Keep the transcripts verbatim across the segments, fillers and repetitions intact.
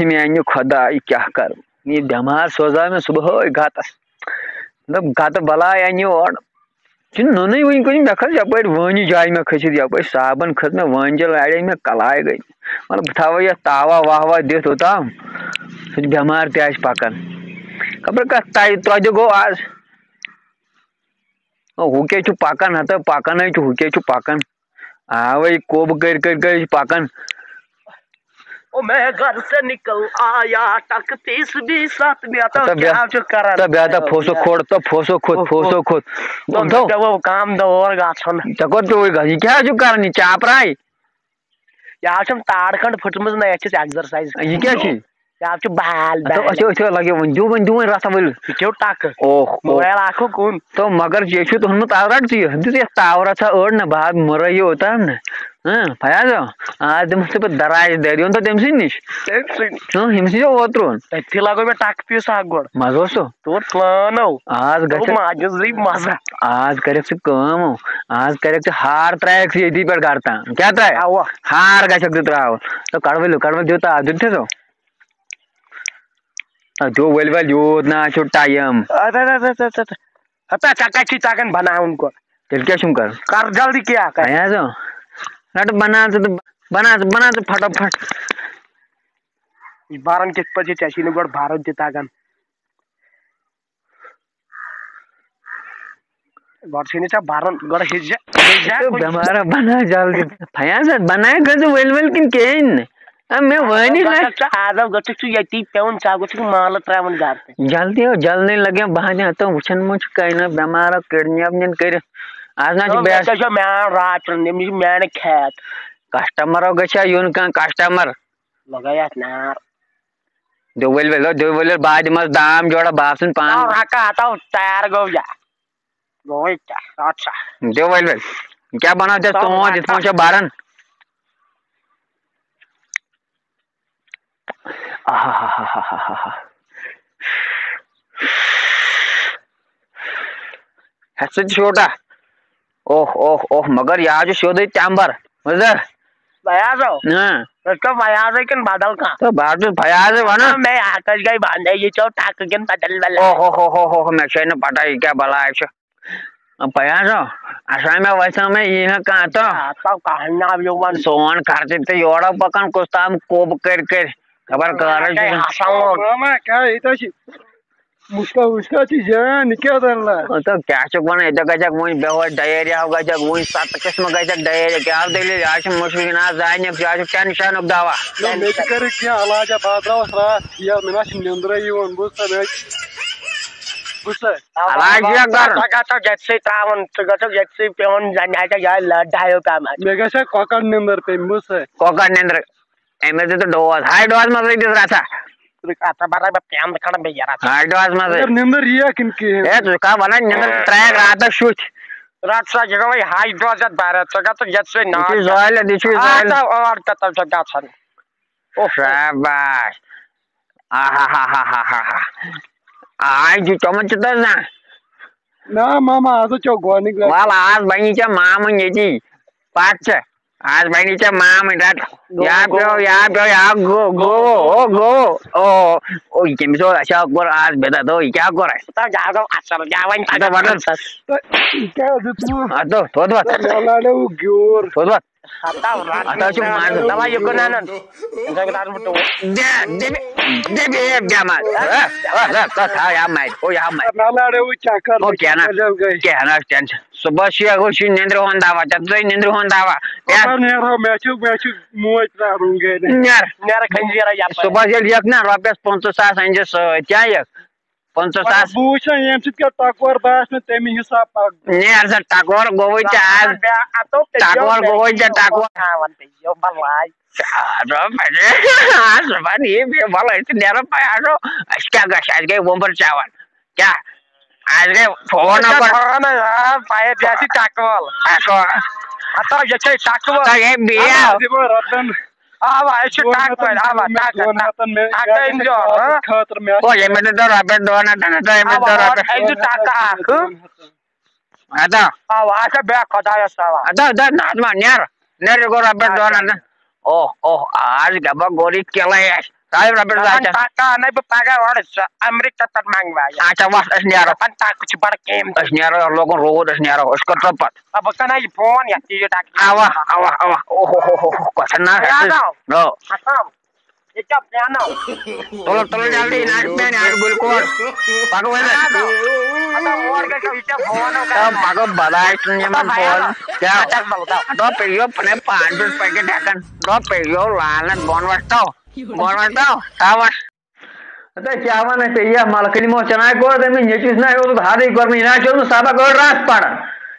میانہِ خۄدایہِ، کیٛاہ کرٕ؟ یہِ بٮ۪مار سوزاو مےٚ صُبحٲے گتس۔ مطلب، گتہٕ بلاے انہِ یور۔ چھُنہٕ نوٚنُے وٕنہِ کُنہِ۔ مےٚ کھٔژ یپٲرۍ وٲنی جایہِ، مےٚ کھٔژِتھ یپٲرۍ صابن کھٔژ مےٚ، وٲنجہِ لاڑے مےٚ، کلاے گٔے۔ مطلب، بہٕ تھاوٕ یتھ تاوا واوا دِتھ اوٚتام، سُہ تہِ بٮ۪مار تہِ آسہِ پکان۔ خبر کتھ تۄہہِ تۄہہِ تہِ گوٚو آز۔ او، ہُہ کیٛاہ چھُ پکان؟ ہتا پکان ہے چھُ، ہُہ کیٛاہ چھُ پکان؟ آوے کوٚب کٔرۍ کٔرۍ کٔرۍ چھُ پکان۔ او میں گھر سے نکل آیا ٹک تیس بیس ساتھ میں تو ہتا بیا-، کیا چھُ کران؟ ہتا بیا ہتا پھوسو کھوٚت، ہتا پھوسو کھوٚت، اوہ، پھوسو اوہ۔ کھوٚت۔ تو مےٚ پیوٚو کام دور گژھُن۔ ژےٚ کوٚت پیوٚوُے گژھُن؟ یہِ کیٛاہ چھُ کران؟ یہِ چاپراے؟ یہِ حظ چھَم تاڑ کھنٛڈ پھٕٹمٕژ نہ، یَتھ چھِ exercise۔ یہِ کیٛاہ چھُ؟ یہِ حظ چھُ بال، اچھا، بال۔ اچھا، اچھا، لگے وۄنۍ، دِیِو وۄنۍ، دِیِو وۄنۍ رَسا ؤلِو۔ یہِ کھیوٚو ٹَکہٕ۔ اوہ، اوہ۔ موبایل اَکھ ہُہ کُن۔ تو مگر یہِ چھُ تُہُنٛد آز رَٹ ژٕ یہِ، دِژ یَتھ تاورَتھ سا أڑ نہ، بہٕ ہا مَرے یہِ اوٚتام نہ۔ ہاں، فیاض، آز دِمَس ژٕ بہٕ دَراج دٲرِتھ، یہِ اوٚن تو تٔمۍ سٕے نِش۔ تٔمۍ سٕے نِش۔ اۭں، ییٚمِس نِش اوترٕ اوٚن۔ تٔتھی لَگوو مےٚ ٹَکہٕ پیٖس اَکھ گۄڈٕ۔ مَزٕ اوس سُہ؟ توٚر پھلانو۔ آز گژھِ۔ ماجہِ زٕے مَزٕ۔ آز کَرٮ۪کھ ژٕ کٲم، آز کَرٮ۪کھ ژٕ ہار ترٛایَکھ ژٕ ییٚتی پٮ۪ٹھ گَرٕ تام۔ کیٛاہ ترٛایَکھ؟ اَوا۔ ہار گژھٮ۪کھ ژٕ ترٛاوُن۔ تہٕ کَڑٕ ؤلِو، کَڑٕ ؤلِو، دیُت آ، دیُت تھٲے ژٕ۔ آ، دیو ؤلۍ ؤلۍ، یوٗت نہ آسیو ٹایم۔ اَدٕ، اَدٕ، اَدٕ، اَدٕ، اَدٕ، اَدٕ۔ ہتا، ژےٚ کَتہِ چھُے تَگان بَناوُن گۄڈٕ؟ تیٚلہِ کیٛاہ چھُم کَرُن؟ کَر جلدی کیٛاہ کَرِ؟ اَہَن حظ، اۭں۔ رَٹہٕ بَناو ژٕ تہٕ، بَناو ژٕ، بَناو ژٕ فَٹوفَٹ۔ یہِ بَران کِتھ پٲٹھۍ چھِ؟ ژےٚ چھُے نہٕ گۄڈٕ بَرُن تہِ تَگان۔ گۄڈٕ چھُے نہٕ ژےٚ بَرُن، گۄڈٕ ہیٚچھ زِ، ہیٚچھ زِ ہے تہٕ کُنہِ۔ بٮ۪مارا بَناو جلدی۔ فیاض، بَناوکھ ژٕ ؤلۍ ؤلۍ کِنہٕ کِہیٖنۍ نہٕ؟ آ، مےٚ وٲنی گژھِ۔ ژٕ آز گوٚژھُکھ ژٕ ییٚتی پیوٚن، ژٕ گوٚژھُکھ مالہٕ ترٛاوُن گرٕ تہِ۔ جلدی ہو، جلدی لگے بہانہِ، ہتو وٕچھان ما چھُ کَنہِ بٮ۪مارو کِڈنی اپنٮ۪ن کٔرِتھ۔ آز نہ چھُ نو، بیٚیہِ مےٚ کیٛاہ چھُ میٛان راتھ نیُن، یِم چھِ میٛانہِ کھیت۔ کسٹمرو گژھِ ہا یُن کانٛہہ کسٹمر۔ لگے یتھ نار۔ دِ ؤلۍ ؤلۍ، دِ ؤلۍ ؤلۍ، بہٕ دِمس دام جوڑا، بہٕ آسُن پانہٕ۔ نو، رکا ہتو تیار گوٚو یا۔ گوٚوٕے کیٛاہ، اچھا۔ دِ ؤلۍ ؤلۍ۔ کیٛاہ بناو ژےٚ تَو ژوٗنٛٹھ یِتھ رکا۔ پٲٹھۍ چھےٚ بَران؟ آہاہاہاہاہا۔ ہیٚژٕ تہِ چھوٹا۔ اوہ، اوہ، اوہ، مگر یہِ حظ چھُ سیوٚدُے تٮ۪مبر۔ بوٗزتھا؟ فیاضو؟ اۭں۔ أسۍ چھِ فیاضٕے کِنہٕ بدل کانٛہہ؟ تہٕ بہٕ حظ چھُس فیاضٕے وَنان۔ مےٚ اَتھ حظ گٔے بنٛدے، یہِ چھو ٹکہٕ کِنہٕ بدل بدل؟ اوہ، ہو، ہو، ہو، ہو، ہو، مےٚ چھے نہٕ پَتہ یہِ کیٛاہ بلاے چھِ۔ فیاضو، اَسا مےٚ وَسیو مےٚ یی ہا کانٛہہ تہٕ۔ اَتھ آو کانٛہہ ناو یِوان۔ سون خرچہٕ تہِ یورٕ پَکان کُس تام کوٚب کٔرۍ کٔرۍ۔ خبر کَر حظ چھُ۔ ماما، کیٛاہ ییٚتہِ حظ چھِ مُشکا وُشکا چھِ جان، یہِ کیٛاہ دٔلیٖلہ؟ تہٕ کیٛاہ چھُکھ وَنان، ییٚتہِ گژھٮ۪کھ وۄنۍ بے ہوش ڈَیریا ہُہ گژھٮ۪کھ، وۄنۍ سَتہٕ قٕسمہٕ گژھٮ۪کھ ڈَیریا، کیٛاہ دٔلیٖل؟ یہِ حظ چھُ مُشکِل، یہِ نہ حظ زانہِ، یہِ حظ چھُ ٹٮ۪نشَنُک دَوا۔ نہ، مےٚ تہِ کٔرِکھ کینٛہہ علاجہ، بہٕ حظ درٛاوُس راتھ یَلہٕ، مےٚ نہ حظ چھِ نیٚنٛدرٕے یِوان، بوٗزتھا، مےٚ حظ چھِ، بوٗزتھا؟ علاج چھُ یہِ کَرُن۔ ژٕ گژھکھ ییٚتہِ سٕے ترٛاوُن، ژٕ گژھکھ ییٚتہِ سٕے پٮ۪وُن، زَنہِ ہَتہِ یِہوٚے لَڑ ڈایو تام اَتہِ۔ مےٚ گژھِ ہا کۄکَر نیٚنٛدٕر پیٚنۍ، بوٗزتھا؟ کۄکَر نیٚنٛدٕر۔ أمِس دِ تہٕ ڈوز، ہاے ڈوز منٛز أکِس رَژھا۔ رَژھا بَناے بہٕ پٮ۪نٛد کھنٛڈ بیٚیہِ رَژھا۔ ہاے ڈوز منٛز۔ مگر نیٚنٛدٕر یِیا کِنہٕ کِہیٖنۍ؟ ہے، ژٕ کَتھ وَنان، نیٚنٛدٕر ترٛایَکھ راتَس شُتھۍ۔ رَژھا، یہِ گوٚو وۄنۍ ہاے ڈوز یَتھ بَران، ژٕ گژھ ژٕ یَتھ سۭتۍ یہِ چھُے نار۔ زٲلِتھ، یہِ چھُے آ، زٲلِتھ۔ ژٕ اور تہِ تَتھ چھُ گژھان۔ اوہ۔ شاباش۔ آہاہاہاہاہا۔ آے، یہِ چومُت چھُ تۄہہِ زانٛہہ؟ نہ، ماما، آز چو گۄڈٕنِکۍ لَٹہِ۔ وَلہٕ، آز بَنی ژےٚ مامٕنۍ ییٚتی۔ پَتہٕ ژٕ۔ آز بَنی ژےٚ مامٕنۍ، رَٹ۔ گوٚو، یا گوٚو۔ پیوٚو، یا پیوٚو، یا گوٚو، گوٚو، او، گوٚو، او، او، یہِ کٔمِس اوس؟ اَسہِ ہا کوٚر آز بِدعت، او، یہِ کیٛاہ کوٚر اَسہِ؟ تَتھ جاے گوٚو اَصٕل، جاے وۄنۍ اَدٕ تَگان وَنان۔ اَصٕل۔ تہٕ کیٛاہ دیُت تِمو؟ اَدٕ تھوٚد وَتھ۔ تَتھ مےٚ لاڑیو گیوٗر۔ تھوٚد وَتھ۔ ہتا رَٹ۔ اَتھ حظ چھُ مَزٕ۔ دَپان یہِ کٕنہٕ ہَن۔ دَپان یہِ کٕنہٕ ہَن۔ دِ، دِ، دِ بیٚیہِ جمع۔ ہہ، ہہ، ہہ، ہہ، تھاو یہِ ہا مَرِ، ہُہ یہِ ہا مَرِ۔ مےٚ لاڑیو چَکر۔ او، کینٛہہ نہ، چَکر جلدی۔ کینٛہہ نہ، ٹٮ۪نشَن۔ صُبحَس چھُ یہِ، ہُہ چھُ نیٚنٛدرِ ہُنٛد دَوا، ژےٚ تُلے نیٚنٛدرِ ہُنٛد دَوا۔ یا پَتہٕ نیرہو، مےٚ چھُ، مےٚ چھُ موج پرٛارُن گَرِ۔ نیر۔ نیر کھنجیٖرا یَپٲرۍ۔ صُبحَس ییٚلہِ یِکھ نہ، رۄپیَس پٕنٛژٕہ ساس أنۍ زِ سۭتۍ، کیٛاہ یِکھ؟ پٕنٛژٕہ ساس۔ بہٕ وٕچھِ نہ ییٚمہِ سۭتۍ کیٛاہ ٹکور باسہِ مےٚ، تَمی حساب پَکہٕ بہٕ۔ نیر سا، ٹکور گوٚوُے ژےٚ آز۔ ٹکور گوٚوُے ژےٚ، ٹکور۔ تھاوان بیٚیہِ یہِ بَلاے۔ آ، صُبحن یی بیٚیہِ وَلہٕ، أسۍ تہِ نیرو، پَے آسو، اَسہِ کیٛاہ گژھِ، اَسہِ گٔے وۄمبٕر چٮ۪وان۔ کیٛاہ؟ اَسہِ گٔے فون نمبر۔ آ، پَیپ، یہِ آسہِ ٹکول۔ ٹکول۔ ہَتو، یہِ چھے ٹکول۔ ہَتو، یہِ بیٚیہِ۔ ہَتو، دِمو رۄپیَن۔ اوا، أسۍ چھِ ٹکہٕ وٲلۍ، اوا، ٹکہٕ، ٹکہٕ، ٹکہٕ أنۍ زیو، ہاں؟ خٲطرٕ مےٚ۔ او، ییٚمِس دیُت رۄپیَس دۄن ہَتَن، ہَتو، ییٚمِس اوا، دیُت ہور رۄپیَس۔ أنۍ زیو ٹکہٕ اکھ، ہہٕ؟ اَدٕ۔ اوا، اچھا، بیٚہہ خۄدایَس حوالہٕ۔ اَدٕ، اَدٕ، نہ، نہ، نیر، نیر، یہِ گوٚو رۄپیَس دۄن ہَتَن۔ اوہ، اوہ، آز گبا گوری کِلَے اَسہِ۔ ٹایم رۄپیَس دَہ دَپان چھَس۔ ٹکا اَنَے بہٕ پَگاہ اورٕ سۄ اَمریٖکہ پٮ۪ٹھ منٛگوایہِ۔ اچھا وَس، أسۍ نیرو۔ دَپان ٹکہٕ چھِ بَڑٕ کٲم۔ أسۍ نیرو، یَتھ لوگُن روٗد، أسۍ نیرو، أسۍ کَرو پَتہٕ۔ بہٕ کَنہٕ یہِ فون یَتھ تیٖر ٹکہٕ۔ اَوا، اَوا، اَوا، اوہ، اوہ، اوہ، اوہ، خطرناک۔ یاد آو۔ نو۔ ہَتاو۔ یہِ کیٛاہ پیٛانو؟ تُلو، تُلو جلدی، ناٹہِ پٮ۪ن، اَنہِ گلوکوز۔ پَکو وۄنۍ۔ یاد آو۔ ہَتاو، اور گژھو، یہِ کیٛاہ فون آو تہٕ کران؟ پَکو بَدایَس سُنٛد یِمَن ہَتاو، فون۔ یاد آو۔ کیٛاہ؟ ہَتاو، بَلہٕ تھاو۔ دَپ پیٚیو پَنٕنۍ پانٛژھ پٮ۪ٹھ پٮ۪کٮ۪ٹ ہٮ۪کان۔ دَپ پیٚیو لالَن بۄن وَسہٕ تو۔ بۄن وَسہٕ تو۔ تھاوَس۔ ہتا کیٛاہ وَنہٕ ژےٚ یہِ مَلہٕ کٔلِمو ژےٚ نَے کوٚر تٔمِس نیٚچوِس نَے اوسُتھ حدٕے کوٚرمُت، یہِ نَے چھُ اوسمُت سبق أڑ رَژھ پَران۔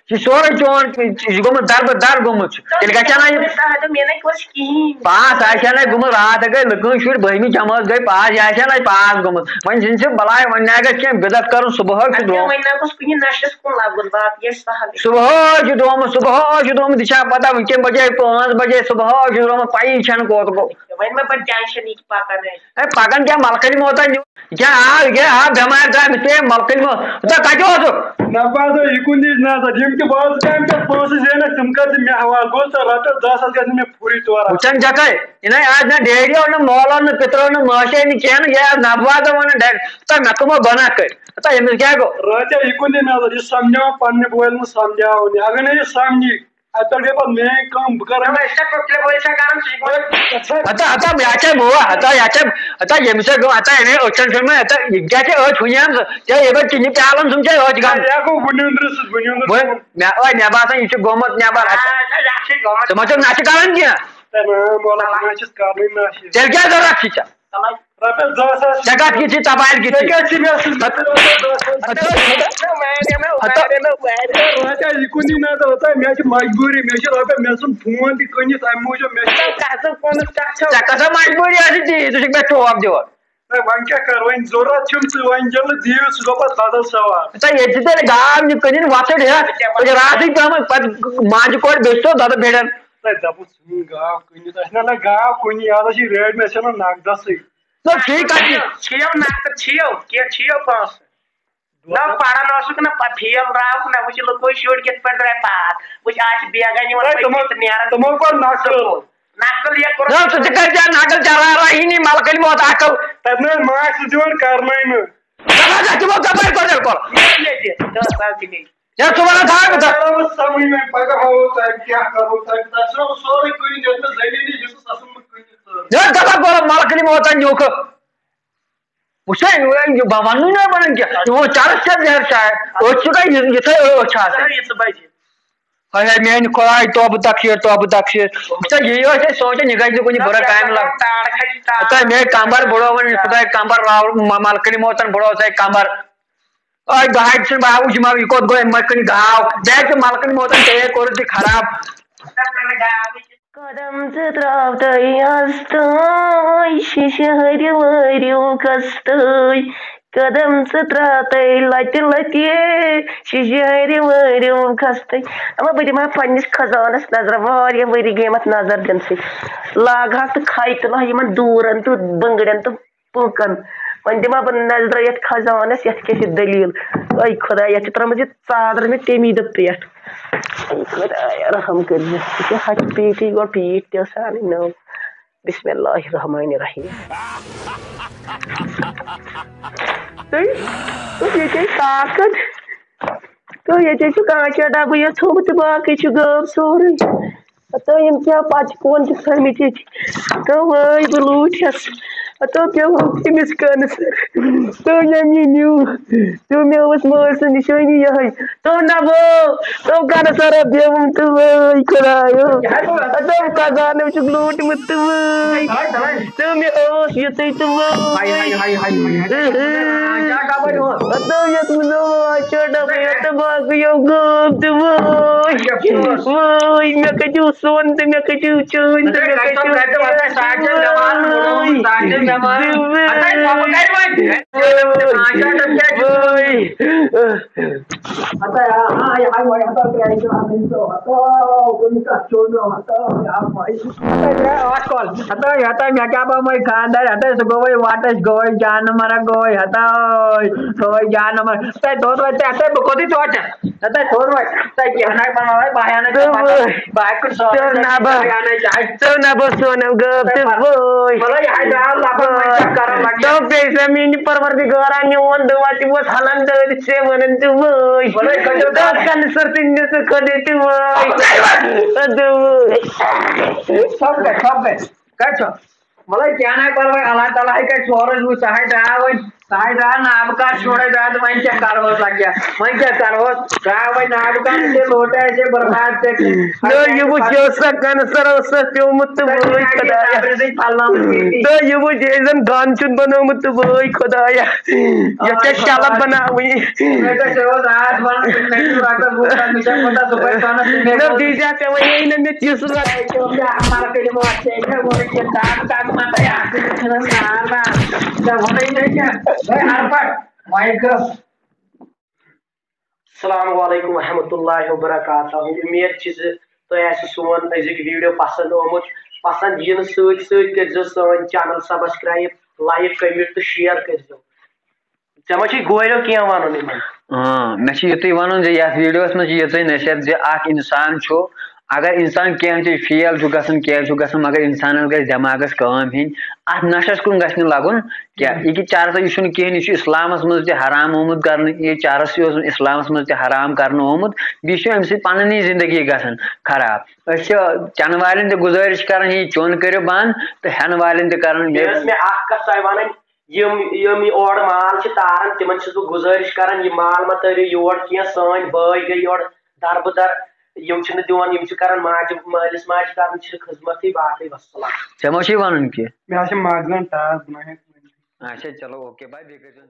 یہِ چھُ سورُے چون، یہِ چھُ گوٚمُت دَربہٕ دَر گوٚمُت چھُ۔ تیٚلہِ گژھِ ہا نہ یہِ مےٚ دوٚپ، مےٚ نَے کوٚر کِہیٖنۍ۔ پاس آسہِ ہا نَے گوٚمُت، راتھ ہَے گٔے لُکَن شُرۍ بٔہمہِ جمٲژ گٔے پاس، یہِ آسہِ ہا نَے پاس گوٚمُت۔ وۄنۍ زِن چھِ بَلاے، وۄنۍ نَے گژھِ کینٛہہ، بِدعت کَرُن، صُبحٲے چھُ اَدٕ درٛومُت۔ وۄنۍ نہ گوٚژھ کُنہِ نَشَس کُن لَگُن، باقٕے ٲسۍ سہلٕے۔ صُبحٲے چھُ درٛومُت، صُبحٲے چھُ درٛومُت، یہِ چھا پَتہ وٕنۍ کَمہِ بَجے، پانٛژھ بَجے، صُبحٲے چھُ درٛومُت، پَیی چھَنہٕ کوٚت گوٚو۔ وۄنۍ ما بَنہِ ٹٮ۪نشَن یہِ تہِ پَکان اَسہِ۔ ہے پَکان کیٛاہ مَلہٕ کٔلِمو تام نیوٗ؟ یہِ کیٛاہ آو، یہِ کیٛاہ آو بٮ۪مارِ درٛاے أمِس پیٚیہِ مَلہٕ کٔلِمو؟ ژٕ کَتہِ اوسُکھ؟ نہ باسان یہِ کُن دِژ نظر، یِم تہِ بازرٕ کامہِ پٮ۪ٹھ پونٛسہٕ زینَکھ، تِم کَر ژٕ مےٚ حوالہٕ؟ گوٚو ژےٚ رۄپیَس دَہ ساس گژھِ مےٚ فوٗری تورٕ۔ وٕچھان چھَکھَے، یہِ نَے آز نہ ڈیڈی اوس نہ مولو نہ پِترو نہ مٲسے نہٕ کینٛہہ نہٕ، یہِ آز نَبہٕ واتان وَنان ڈیڈ، تہٕ مےٚ کٕمو بَناو کٔرۍ؟ ہتا أمِس کیٛاہ گوٚو؟ راتیا یہِ کُن دِ نظر، یہِ سمجھاوان پننہِ بوے منٛز سمجھاوُن، اگر نہٕ یہِ سمجھی، اَتہِ پٮ۪ٹھ گٔے پتہٕ میٲنۍ کٲم، بہٕ کرٕ أمِس۔ أسۍ چھا کۄکرِ وٲلۍ چھا کران سُہ چھُ وۄنۍ ہتا ہتا مےٚ چھا موہ ہتا یہِ چھا ہتا ییٚمِس چھا گوٚو ہتا أمۍ أچھن چھُ مےٚ ہتا یہِ کیٛاہ چھِ أچھ ہُنہِ ہن ژٕ ژےٚ یہِ بٔتۍ کِنہِ پیالن سُم چھا أچھ گم؟ یہِ ہا گوٚو بُنیُندرٕ سۭتۍ، بُنیُندرٕ وۄنۍ سۭتۍ۔ مےٚ وۄنۍ مےٚ باسان یہِ چھُ گوٚمُت نٮ۪بر ہتا۔ آ، یہِ چھُ گوٚمُت۔ ژٕ ما چھُکھ نَشہِ کران کینٛہہ؟ ہے نہ، مولہ، بہٕ نہ چھُس کرنٕے نہ چھِ۔ تیٚلہِ کیٛاہ ضروٗرت چھِ ژےٚ؟ رۄپیَس دَہ ساس۔ ژےٚ کَتھ کِتھ چھِ تباہل کِتھ ژےٚ چھِ؟ کیٛاہ چھِ مےٚ سۭتۍ؟ ہتا رۄپیَس یہِ کُنی نہ تہٕ ہتا مےٚ چھِ مجبوٗری، مےٚ چھِ رۄپیَس، مےٚ ژھُن فون تہِ کٕنِتھ اَمہِ موٗجوٗب، مےٚ چھِ ژےٚ کۄسا مجبوٗری آسہِ ژےٚ؟ ژٕ چھُکھ مےٚ ٹھوپ دِوان۔ ہے، وۄنۍ کیٛاہ کَرٕ، وۄنۍ ضوٚرَتھ چھُم ژٕ، وۄنۍ ییٚلہِ نہٕ دِیِو، سُہ گوٚو پَتہٕ بدل سوال۔ ژےٚ ییٚتہِ چھِ تیٚلہِ گاو نہِ کٕنٕنۍ وۄتھٕڑ ہٮ۪تھ، ژےٚ چھِ راتھٕے پیوٚمُت، پَتہٕ ماجہِ کورِ بیٚیہِ چھِ دۄدٕ بِڑَن۔ ہے، دَپُس ژھٕنُن گاو کٕنِتھ، اَسہِ نہ لگہِ گاو کُنی، یاد چھِ ریڈ مےٚ چھَنہٕ نقدَسٕے۔ نہ، ٹھیٖک کَتھ چھِ؟ چھِیو نقد، چھِیو، کینٛہہ چھِیو پونٛسہٕ۔ نہ پران اوسُکھ نہ پتہٕ فیل درٛاوُکھ نہ، وٕچھ لُکوے شُرۍ کِتھ پٲٹھۍ درٛاے پاس، وٕچھ آز چھِ بیگا نِوان ہے، پٔکِتھ تِمو تہٕ نیران۔ تِمو کوٚر نقل۔ نقل یا نہ، ژٕ تہِ کَرِ ژےٚ نقل چرارا ہی نی ملکٕنۍ موت عقل۔ تَتہِ نہ حظ ماچھ سُہ دِوان کرنٲے نہٕ۔ دَپان ژےٚ تِمو کَپٲرۍ کوٚر تیٚلہِ کۄل؟ ییٚتہِ، یَتہِ، تَتھ سَمجھی مےٚ۔ یا ژٕ وَنان تھاو بہٕ تَتھ۔ تَران اوس سَمٕجھ وۄنۍ پَگاہ ہاوو تۄہہِ کیٛاہ کَرو تۄہہِ، تۄہہِ چھُنہ سورُے کٕنِتھ ییٚتہِ نہٕ زٔمیٖنٕے یُس اَصٕل پٲٹھۍ کٕنِتھ ژٲر۔ یا دَپان کوٚر ملکٕنۍ موت ژےٚ نیوٗکھٕ۔ وٕچھے، یہِ بہ وَننُے نہ وَنان کینٛہہ، یِمو چرس کیٛاہ زہر چاے؟ أچھ چھُ کانٛہہ یہِ، یِتھَے أچھ چھِ آسان۔ یہِ ژٕ بَجہِ۔ ہاے ہاے میٛانہِ خۄداے، توبہٕ تقصیٖر، توبہٕ تقصیٖر۔ وٕچھا، یہِ ٲسۍ أسۍ سونٛچان، یہِ گژھِ نہٕ کُنہِ بُرٕ کامہِ لَگ۔ تار کھسہِ تار۔ ہتا مے کمبر بڑووُن خداے کمبر راو م-، ملکن موتن بڑو سا کمبر۔ اے گاہک چھُنہٕ باوُ جمع، یہِ کوٚت گوٚو، أمۍ ما کٕنہِ گاو؟ بیگ چھِ ملکن موتن ژےٚ کوٚرُتھ یہِ خراب۔ قدم ژٕ ترٛاوتَے آز تام شیٖشہٕ ہٕرِ وٲرِو کھستَے۔ قدم ژٕ ترٛاوتَے لَتہِ لَتہِ شیٖشہٕ ہٕرِ وٲرِو کھستَے۔ اَما بہٕ دِمہٕ ہا پنٛنِس خزانَس نظر، واریاہ ؤری گٔے مَتھ نظر دِنسٕے۔ لاگہٕ ہاکھ تہٕ کھَے تُلہٕ ہا یِمَن دوٗرَن تہٕ بٕنٛگرٮ۪ن تہٕ پوٗکَن۔ وۄنۍ دِمہٕ ہا بہٕ نظرہ یَتھ خزانَس، یَتھ کیٛاہ چھِ دٔلیٖل۔ اے خۄدایا، یَتھ چھِ ترٛٲومٕژ یہِ ژادر مےٚ تَمی دۄہ پٮ۪ٹھ۔ اے خۄدایا، رحم کٔرۍزِ۔ یہِ کیٛاہ ہَتہِ پیٖٹی گوٚو، پیٖٹ تہِ ٲس اَنٕنۍ نٔو۔ بسم اللہ الرحمن الرحیم۔ تُہۍ، تُہۍ ییٚتہِ ٲسۍ طاقت۔ تہٕ ییٚتہِ چھُ کانٛچا ڈَبہٕ یوت تھوٚومُت تہٕ باقٕے چھُ غٲب سورُے۔ ہتو یِم کیٛاہ پَتہٕ چھِ کۄن تہِ تھٲومٕتۍ ییٚتہِ۔ تو وٲے بہٕ لوٗٹھٮ۪س۔ ہتو پیوٚو تٔمِس کَنہٕ سۭتۍ۔ تو ییٚمۍ یہِ نیوٗ۔ تو مےٚ اوس مٲلۍ سُنٛد نِشٲنی یِہوٚے۔ تو نہ وٲو۔ تو کَنہٕ سارا بیوُم تہٕ وٲے خۄدایو۔ ہتو خزانہٕ چھُکھ لوٗٹمُت تہٕ وٲے۔ تہٕ مےٚ اوس یُتُے تہٕ وٲے۔ ہاے، ہاے، ہاے، ہاے، ہاے۔ مطلب، یَتھ منٛز آواز چھِ ڈَبہٕ یَتھ تہٕ باقٕے یِم غٲب تہٕ وٲے۔ وٲے، مےٚ کٔتِو سۄن تہٕ مےٚ کٔتِو چٲنۍ تہٕ مےٚ کٔتِو وٲے۔ ہتٲے، ہتٲے، مےٚ کیٛاہ بہٕ مَے خانٛدر، ہتٲے، سُہ گوٚوُے وَٹَس، گوٚوُے جانہٕ مَرگ، گوٚوُے ہتٲے، گوٚوُے جانہٕ مَرگ۔ تۄہہِ دوٚر وۄنۍ ژےٚ ہتٲے، بہٕ کوٚتُے ژوٹَس؟ نہ تۄہہِ تھوٚو وۄنۍ، تۄہہِ کیٛاہ نہ بناوو، بہٕ ہا نہٕ تۄہہِ پتہٕ، بہٕ ہا کُن سوزٕ، ژٕ نہ بہٕ، بہٕ ہا نہٕ چاہے۔ ژٕ نہ بہٕ سونم غٲب تہٕ وٲے۔ مطلب، یہِ ہا درٛاو لفظ وۄنۍ کیٛاہ کرو لگہِ۔ تہٕ بیٚیہِ سا میٛانہِ پروردگارا میون دوا تہِ اوس ہلان دٲرِتھ ژےٚ وَنان تہٕ وٲے۔ مطلب، یہِ کٔرِو تہٕ کنہٕ سر تہِ نِژٕ کھۄدے تہٕ وٲے۔ تہٕ وٲے۔ سب گژھِ، سب گژھِ۔ کَتہِ چھُ؟ وَلہٕ کینٛہہ نَے پَرواے، اللہ تعالیٰ ہَے کَرِ سورُے ہیوٗ، سُہ ہَے درٛاو وۄنۍ، سُہ ہَے درٛاو نابہٕ کار چھوڑے درٛاو تہٕ وۄنۍ کیٛاہ کَرٕہوس لَگہِ، وۄنۍ کیٛاہ کَرٕہوس، درٛاو وۄنۍ نابہٕ کار، ژےٚ لوٹے، ژےٚ برباد ژےٚ۔ نہ، یہِ وٕچھ، یہِ اوس سا کَنسَر اوس سا پیوٚمُت تہٕ وٲے خۄدایا۔ تہٕ یہِ وٕچھ، یہِ زَن گانہٕ چھُن بَنومُت تہٕ وٲے خۄدایا۔ یَتھ کیٛاہ شَلَف بَناوٕنۍ۔ مےٚ کیٛاہ چھِ اوس آز وَنان، مےٚ چھُ رۄپیَس وُہ ساس، مےٚ چھےٚ کوٗتاہ صُبحٲے پانَس سۭتۍ مےٚ نہ، ووٚن۔ دیٖزِ ہا ژےٚ وۄنۍ یی نہٕ مےٚ تِژھ رۄپیہِ۔ مےٚ اَمر کٔرِو وۄنۍ ژےٚ، مےٚ ووٚن یہِ دَگ دَگ ما تۄہہِ اَکھ زٕ چھِنہٕ نار نار۔ ژےٚ ووٚنُے مےٚ کیٛاہ؟ ہے اَرپَٹ، مایِک کَر۔ السلام علیکم ورحمۃ اللہ وبرکاتہ۔ اُمید چھِ زِ تۄہہِ آسہِ سون أزیُک video پسنٛد آمُت۔ پسنٛد یِنہٕ سۭتۍ سۭتۍ کٔرۍزیو سٲنۍ channel subscribe، like، comment تہٕ share کٔرۍزیو۔ ژےٚ ما چھُے گوریو کینٛہہ وَنُن یِمن؟ اۭں، مےٚ چھُ یُتُے وَنُن زِ یَتھ videoس منٛز چھِ یِژٕے نصیحت زِ اَکھ اِنسان چھُ، اگر اِنسان کینٛہہ تہِ fail چھُ گژھان، کینٛہہ چھُ گژھان، مگر اِنسانَس گژھِ دٮ۪ماغَس کٲم ہیٚنۍ، اَتھ نَشَس کُن گژھِ نہٕ لَگُن کینٛہہ۔ یہِ کہِ چرس، یہِ چھُنہٕ کِہیٖنۍ، یہِ چھُ اِسلامَس منٛز تہِ حرام آمُت کرنہٕ، یہِ چرس یہِ اوس اِسلامَس منٛز تہِ حرام کرنہٕ آمُت، بیٚیہِ چھُ اَمہِ سۭتۍ پَنٕنی زندگی گژھان خراب۔ أسۍ چھِ چٮ۪نہٕ والٮ۪ن تہِ گُزٲرِش کران، یہِ چیوٚن کٔرِو بنٛد تہٕ ہٮ۪نہٕ والٮ۪ن تہِ کران بیٚیہِ ٲس مےٚ اکھ کتھ تۄہہِ ونٕنۍ، یِم، یِم یہِ اورٕ مال چھِ تاران، تِمن چھُس بہٕ گُزٲرِش کران، یہِ مال مہ تٲرِو یور کینٛہہ، سٲنۍ بٲے گٔے یورٕ دربہٕ در، یِم چھِنہٕ دِوان، یِم چھِ کران ماجہِ، مٲلِس ماجہِ کران چھِ خدمتٕے، باقٕے وسلام۔ ژےٚ ما چھُے ونُن کینٛہہ؟ مےٚ حظ چھِ ماگان ٹاس، بہٕ ما ہٮ۪کہٕ ؤنِتھ۔ اچھا، چلو، اوکے، باے، بیٚیہِ کٔرۍزیون